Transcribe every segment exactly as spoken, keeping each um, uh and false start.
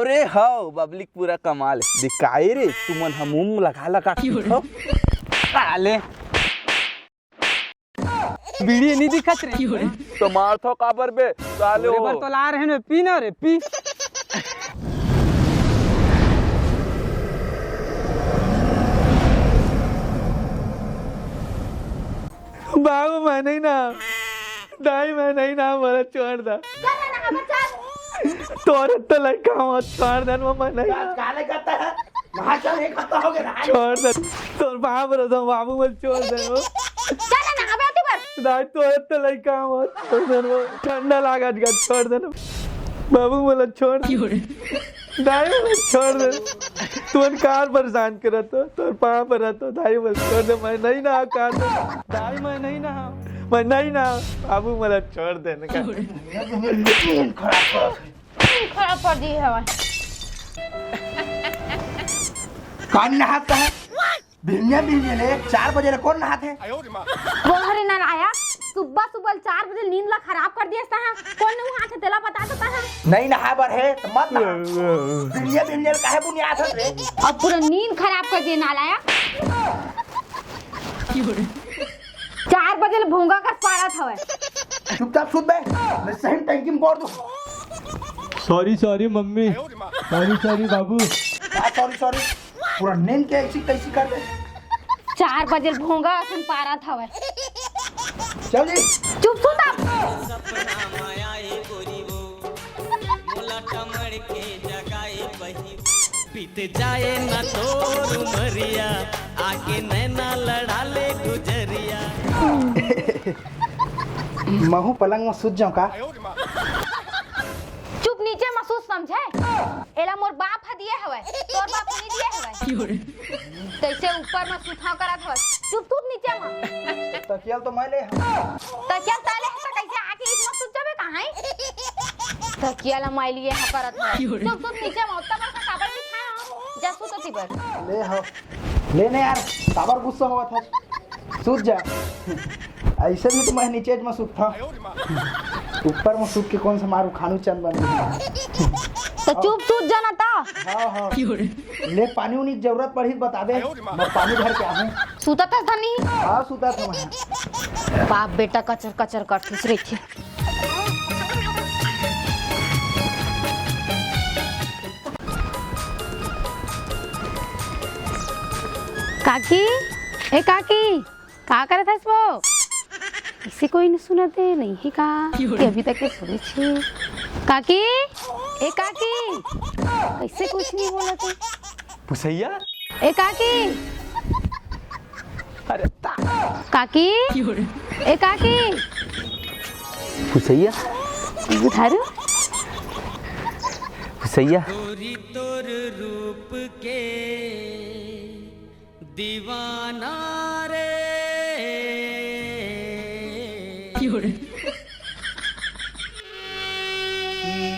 ए हव, पब्लिक पूरा कमाल हे। दिखाई रे, तुमन ह मुंह लगा लगा के खाव। साले। बीड़ी नहीं दिखत रे। तो मारथो काबर बे, साले तोरे हो। बर तो ला रहे न, पी ना रे, पी। बाबू, मैं नहीं ना। दाई, मैं नहीं ना, मोला छोड़ दे। चल ना, बच्चा। तोरे तो लइका मत छोड़ दे, मैं नहीं ना। काले करता है? वहाँ चल, एक हफ्ता हो गया ना। छोड़ दे। तोर बाप रे, तो बाबू मत छोड़ दे वो। चल ना, अबे तू कर। दाई, तोरे तो लइका मत छोड़ दे वो। ठंडा लागत गा, छोड़ दे ना। बाबू मोला छोड़ दे। दाई, मोला छोड़ दे। तुमन कार परेशान करत हो, तोर पाँव परत हो, दाई, मोला छोड़ दे, मैं नहीं ना कार। दाई, मैं नहीं ना, मैं नहीं ना। बाबू, मोला छोड़ दे ना। खराब कर दी हवा। कान नहाता है? भिनिया, भिनिया ले, चार बजे ले कोन नहात हे? वो घरे ना आया, सुबह सुबह चार बजे नींद ला खराब कर दिया सा। कोन नहात हे तेला बता देता है। नहीं नहाए बर हे, तो मत नहा। भिनिया, भिनिया ले काहे बुनियात हस रे? अब पूरा नींद खराब कर दिया नालायक। चार बजे ले भोंगा कस पारत हवय। चुपचाप सुत बे, मैं सही टंकी में बोर दूं। Sorry, sorry mummy, sorry, sorry बाबू। का सॉरी, सॉरी? पूरा नींद के ऐसी तैसी कर दे। चार बजे भोंगा असन पारत हवय। चल जी। चुप सुत अब। सपना माया ए गोरी वो, मोला टमड़ के जगाए बही वो। बीत जाए ना तोर उमरिया, आके नैना लड़ा ले गुजरिया। महू पलंग में सुत जाऊं का? चुप, नीचे म सुत, समझे? एला मोर बाप ह दिए हवय, तोर बाप ह नहीं दिए हवय। तैसे ऊपर म सुत हव करत हवय। चुप, सुत नीचे म। तकिया तो मैं ले हव। तकिया तैं ले हस, त कैसे आके इसम सुत जाबे कहाँ? तकिया ला मैं लिए ह करत हवय। चुप, सुत नीचे म, ओत्ता बड़का काबर बिछाए हव? जा सुत ओती बर। ले हव। ले ने यार, काबर गुस्सा होवत हस? सूत जा। ऐसे भी तो मैं नीचे म सूतथंव। ऊपर म सूत के कोन सा मारू खानू चंद बन गई। तो चुप सूत जाना ता। हाँ, हाँ। ले पानी उनी के जरूरत पड़ही त बता दे, मैं पानी भर के आहूँ। सूतत हस धनी? हाँ, सूतत हंव मैं। बाप बेटा कचर कचर करथिस रहिथे। काकी, ए काकी, का करत हस वो? इसे कोई नहीं सुनत हे, नहीं हे का? कि अभी तक के सुने छे। काकी, ए काकी, कैसे कुछ नहीं बोलत हे? पुसैया? ए काकी, अरे ता- काकी, ए काकी। पुसैया। उठारू। पुसैया। गोरी तोर रूप के दीवाना रे।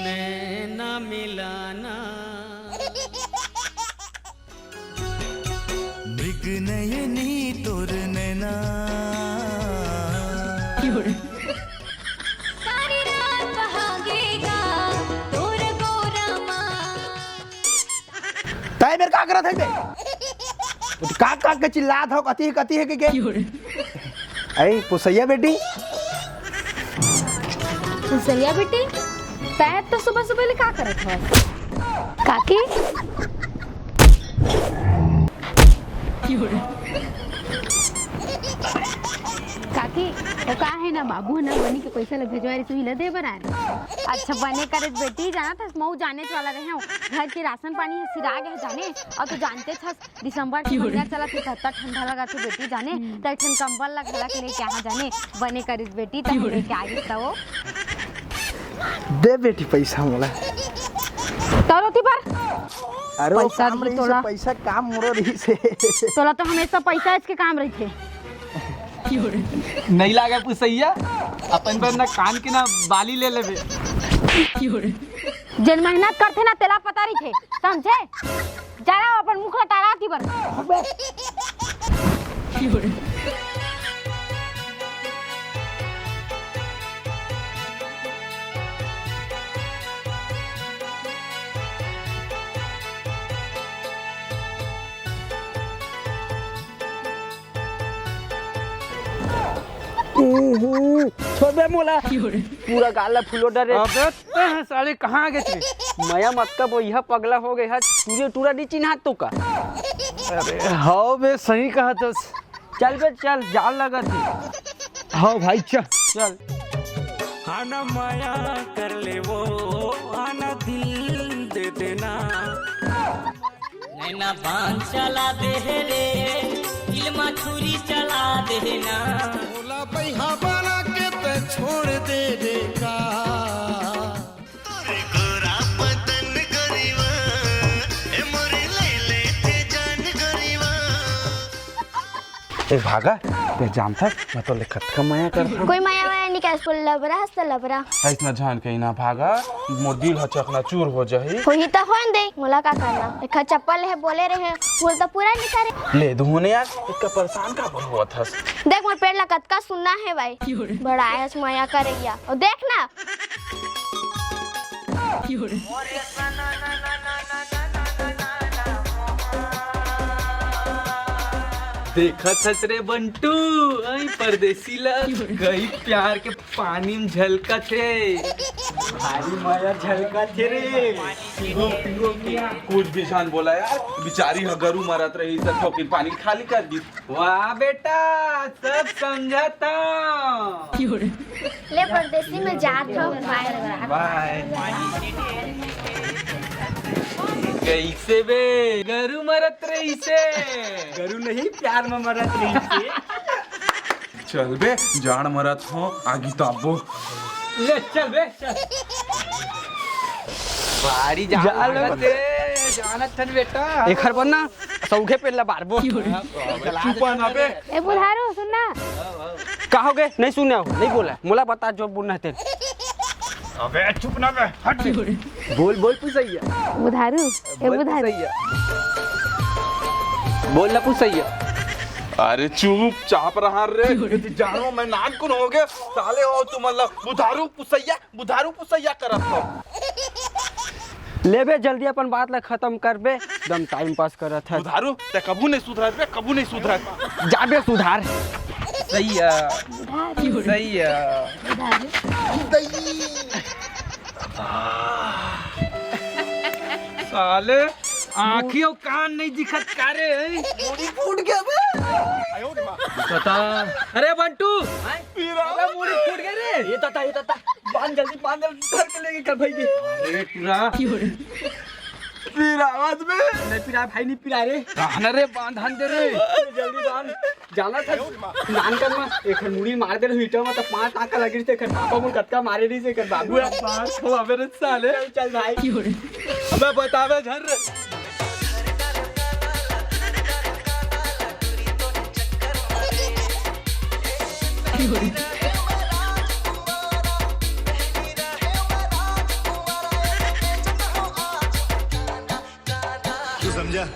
नैना मिलाना। मृग नयनी तोर नैना। सारी रात बहागेगा तोर गोरा माँ। तैं मेर का करत हे बे? का का के चिल्लात हव, कती हे, कती हे के, के? अरे पुसैया बेटी। पुसैया बेटी, तैं तो सुबह सुबह ले का करत हवस? काकी? काकी, वो का हे ना, बाबू ह ना बनी के पैसा ल भेजवाए रहिस, उही ल दे बर आए रहेंव। अच्छा बने करेस बेटी, जानत हस महूँ जानेच वाला रहेंव, घर के राशन पानी ह सिरा गे हे जाने, अउ तू जानतेच हस दिसंबर के महीना चलत हे, त अतना ठंडा लगत हे बेटी जाने, त एक ठन कंबल ला घलक लेके आहा जाने, बने करिस बेटी, तहूँ लेके आ गिस त वो। दे बेटी पैसा मोला। तोर ओती बर। अरे वो पैसा काम रहिस हे, तोला। पैसा काम मोरो रहिस हे। तोला तो हमेशा पैसा इसके काम रहिथे। नहीं लागे पुसैया, अपन बर ना कान के ना बाली ले लेबे। जेन मेहनत करथे ना, तेला पता रहिथे, समझे? जा ना, अपन मुख ला टारा ती बर। हम्म, छोड़ बे मोला। पूरा गाल ला फुलो डरे। अबे तें साले कहाँ गे थे? मया मत का बोइहा पगला हो गए हा। टूरी टूरा नी चिन्हात तो का? अरे हव बे, सही कहा तस। चल बे चल, जान लगत हे। हव भाई चल। चल। आना मया कर ले वो, आना दिल दे देना। नैना बांध चला दे रे, दिल मा छुरी चला दे ना। भोला पैहा बना के ते छोड़ दे रे का। तोरे गोरा बदन गोरीवा, ए मोरे ले ले थे जान गोरीवा। ए भागा, ते जानथस, मैं तोले कतका मया करथंव। कोई मया वया नी करस, लबरा हस त लबरा। अइसना झन कही ना भागा, मोर दिल ह चकनाचूर हो जाही। होही त होन दे, मोला का करना। एखर चप्पल हे बोले रहे, बोल त पूरा नी करे। ले दुहूं ने यार, इतका परेशान काबर होवत हस? देख मोर पेट ला कतका सुन्ना हे भाई, बड़ा आयस मया करइया। अउ देख ना, देखत हस रे बंटू, अई परदेसी ला कई प्यार के पानी में झलकत हे। भारी मया झलकत हे रे। कुछ भी झन बोला यार, बिचारी ह गरू मरत रही, सब ठोकिन पानी खाली कर दी। वाह बेटा, सब समझत हंव। ले परदेसी में जात हंव, बाय। बाय। कइसे बे? गरू मरत रहिसे। गरू नहीं, प्यार में मरत रहिसे। चल बे, जाड़ मरत हंव, आगी तापबो। ले चल बे, चल। भारी जाड़ जा ले। लागत हे, जानत हन बेटा। एखर बर ना सौघे पेड़ ला बारबो। चुप ना बे। ए बुधारू, सुन ना। का होगे? नहीं सुने हो, नहीं बोला। मोला बता जो बोलना हे तेन। अबे चुप ना बे, हट। बोल, बोल पुसैया। बुधारू, ए बोल बुधारू। पुसैया। बोल ना पुसैया। अरे चुपचाप रहा रे। ये जानवर मैं नानकुन होगे। साले हो तुमन ला बुधारू पुसैया। बुधारू पुसैया करत हव। ले बे, जल्दी अपन बात ला खतम कर बे, एकदम टाइम पास करत हस। बुधारू, ते कभू नहीं सुधरत बे, कभू नहीं सुधरत। जा बे सुधार। सैया। सैया। साले, आँखी अउ कान नहीं दिखत का रे? मुड़ी फूट गया बे। दिखता। अरे बंटू, पीरा। अबे मुड़ी फूट गई रे। ए ताता, ए ताता, बांध जल्दी, बांध जल्दी, धर के लेके कर भाई के। अरे पीरा। पीरा आवाज में। नहीं पीरा भाई, नहीं पीरा रे। बांध रे, बांध, बांध दे रे। जल्दी बांध। जाना था, नान कर मा, एक मुड़ी मार दे रही ईटा मा, तो पांच टाका लगी थे, कर पापा मुड़ कतका मारे रही से, कर बाबू है। मार खो अबे रे साले। चल, चल भाई। अबे बतावे झन रे। तू समझा?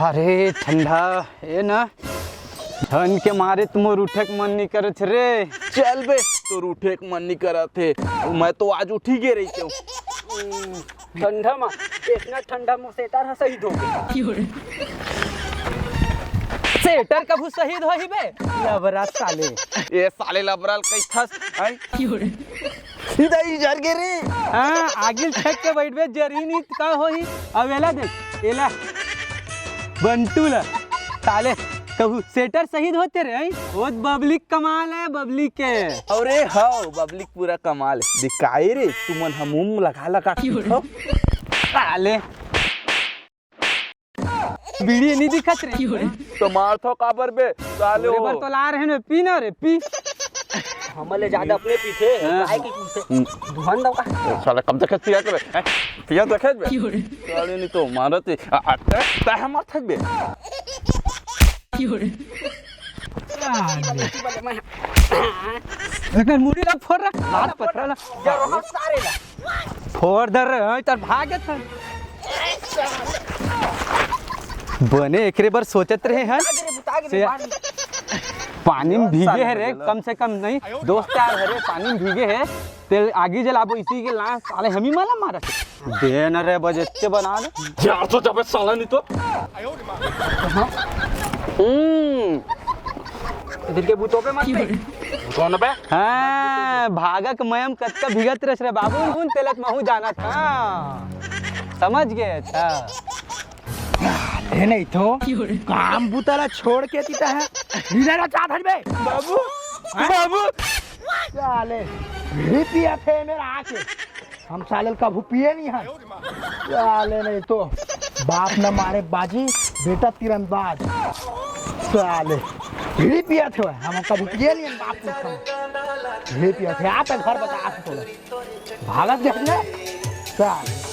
अरे ठंडा, ए ना, ठंड के मारे तो मोर उठे के मन नहीं करत रे। चल बे, तोर उठे के मन नहीं करत हे, मैं तो आज उठी गे रहितेंव। ठंडा मा, इतना ठंडा मा सेटर ह शहीद हो गे। सेटर कभू शहीद होही बे? लबरा साले। ए साले लबरा ल कहिथस, हैं? इधर ही जर गे रे। हाँ, आगिल छेक के बैठबे, जरही नहीं त का होही? अब एला देख, एला। बंटू ला। साले, कहू सेटर शहीद होथे रे, हैं? बहुत बबली कमाल हे, बबली के। अरे हव, बबली पूरा कमाल हे। दिखाई रे, तुमन ह मुंह लगा लगा के खाओ। साले। बीड़ी नहीं दिखत रे। तो मारथो काबर बे, साले तोरे हो। बर तो ला रहे न, पी ना रे, पी। हमर ले ज्यादा अपने पीथे, हाँ। काय की पीथे? हम्म। दुहन दवा। साला कब देखे पिया करे, हैं? पिया देखे बे? साले नहीं तो मारत हे। आ, आ, तै, तै हमर थक बे। एकर मुड़ी ला फोड़ रे, लात पथरा ला। फोड़ दे रे, हाँ, इधर भागे था। बने एकरे बर सोचत रहे हन। आगे रे, आगे रे, से- बाहर निकल। पानी में भीगे हे रे, कम से कम नहीं, दोस्त यार, अरे पानी में भीगे हे, ते आगी जलाबो इसी के लाश साले हमी माला मारा। दे न रे, बजच्चे बना दे। यार तो जबे साला नहीं तो। हम्म। इधर के भूतों पे मत दे। कौन बे? हाँ, भागक मयम कतका भीगत रस रे बाबू, उन तेलत महू जाना था। समझ गए? अच्छा। ए नहीं तो काम बुता ला छोड़ के तीता है। लीला ला चाह धर बे। बाबू, बाबू। साले, बीड़ी पिया थे मेरा आके। हम साले कभू पिए नहीं हैं। साले नहीं तो बाप न मारे बाजी, बेटा तीरंदाज। साले, बीड़ी पिया थे, हम कभू पिए नहीं हैं बाप के सामने। बीड़ी पिया थे, आप घर बता, आप बोलो। भागत देख ले। साले।